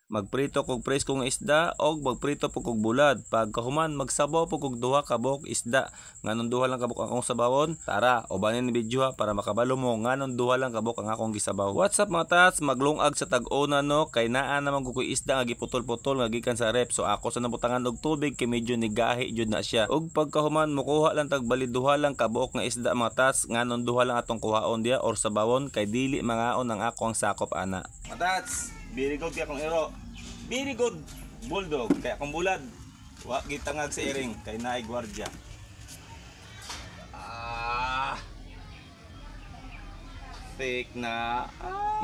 Magprito kog preskong isda og magprito po kog bulad. Pagkahuman magsabaw po kog duha ka buok isda. Nganong duha lang ka buok akong sabawon? Tara, ubanin ni video ha para makabalo mo nganong duha lang ka buok ang akong gisabaw. What's up mga tats? Maglungag sa tag-una no kay naa naman ko isda nga giputol-putol nga gikan sa rep. So ako sa nabutangan og tubig kay medyo nigahi jud na siya. Og pagkahuman mokuha lang tag bali duha lang ka buok nga isda mga tats. Nganong duha lang atong kuhaon diya or sabawon kay dili mangaon ang ako ang sakop ana. Mga tats, very good kay akong ero. Very good bulldog kay akong bulad. Wa gitangag sa iring kay naay gwardiya. Ah. Fake na.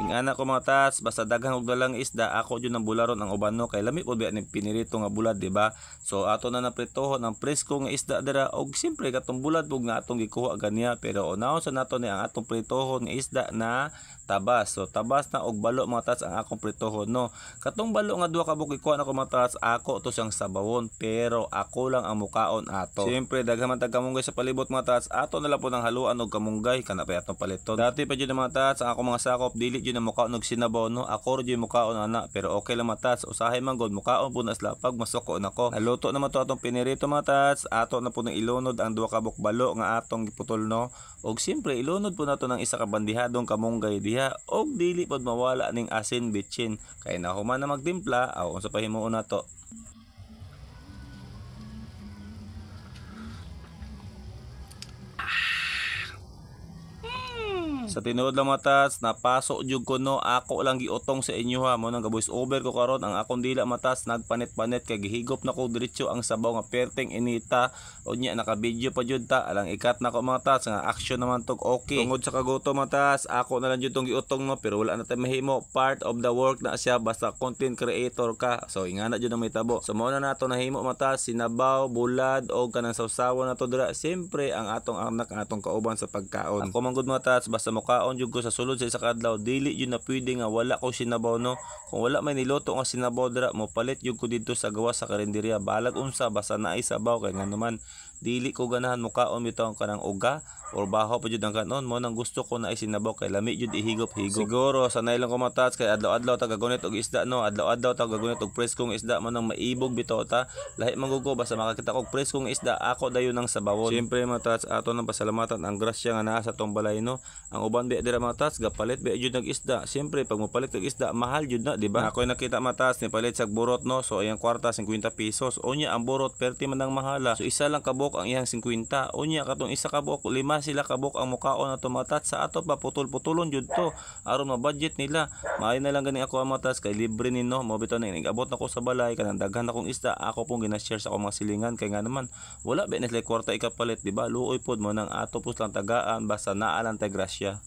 Ingana ko mga tats, basta daghang og dalang isda, ako jud ang bularon ang uban no kay lami pod biya ning pinirito nga bulad, di ba? So ato na napritohon ang presko nga isda dira og siyempre katong bulad pug nga atong gikuha ganiya, pero unahon sa nato ni ang atong pritohon nga isda na tabas. So tabas na og balo mga tats ang akong pritohon no. Katong balo nga duha ka buok gikuha nako mga tats, ako to siyang sabawon pero ako lang ang mukaon ato. Siyempre daghan man tag kamunggay sa palibot mga tats, ato na lang pod ang haluan og kamunggay kana pa atong paliton. Dati pa jud mga tats ang akong mga sakop dili jud na mukaon og sinabaw no, ako ra jud mukaon ana, pero okay lang mga tats, usahay man gud mukaon pud na sila pag masuko nako. Naluto naman to atong pinirito mga tats, ato na pud nang ilunod ang duha ka buok balo nga atong giputol no. Og siyempre ilunod po nato ng isa ka bandihadong kamunggay diha og dili pod mawala ning asin bitchin kay nahuman na magtimpla aw unsa pa himuon nato. Sa tinuod lang mga tats, napasok jud ko no, ako lang giutong sa inyo ha, mo nang voice over ko karon ang akong dila matas nagpanit-panit kay gihigop na ko diretso ang sabaw nga perteng inita. Unya naka-video pa jud ta, alang ikat na ko mga tats nga action naman tog okay. Tungod sa kagutom mga tats, ako na lang jud tong giutong no, pero wala na tay mahimo, part of the work na siya basta content creator ka. So ingana jud ang mahitabo. So mao na nato nahimo mga tats, sinabaw, bulad og kanang sawsawan nato dira. Siyempre ang atong anak ang atong kauban sa pagkaon. Ako man gud mga tats, basta mukaon jud ko sa sulod sa isa ka adlaw, dili jud na pwede nga wala ko sinabaw no. Kung wala may niluto nga sinabaw dira, mopalit jud ko didto sa gawas sa karinderya, balag unsa basta naay sabaw kay ngano man dili ko ganahan mukaon bitaw ang kanang uga or baho pa jud ang kanon mo nang gusto ko naay sinabaw kay lami jud ihigop-higop. Siguro sanay lang ko mga tats kay adlaw-adlaw ta gagunit og isda no, adlaw-adlaw ta gagunit og preskong isda man nang maibog bitaw ta. Lahi man gud ko basta makakita og preskong isda ako dayon ang sabawon. Siyempre mga tats, ato nang pasalamatan ang grasya nga naa sa atong balay no. Ang uban biya dira mga tats gapalit biya jud nag isda. Siyempre pag mopalit og isda mahal jud na, di ba? Ako'y nakita mga tats ni palit sa burot no. So iyang kwarta 50 pesos. Unya ang burot perti man ang mahala. So isa lang kabuok ang iyang 50. Unya katong isa kabuok lima sila kabuok ang mukaon ato mga tats. Sa ato pa putol-putulon jud to aron ma-budget nila. Maayo na lang gani ako ang mga tats kay libre ni no. Mao bitaw nang nag-abot nako sa balay kanang daghan akong isda ako pong gina-share sa akong mga silingan kay nga naman wala ba nila kwarta ikapalit, di ba? Luoy pod mo nang ato pud lang tagaan basta naa lang tay grasya.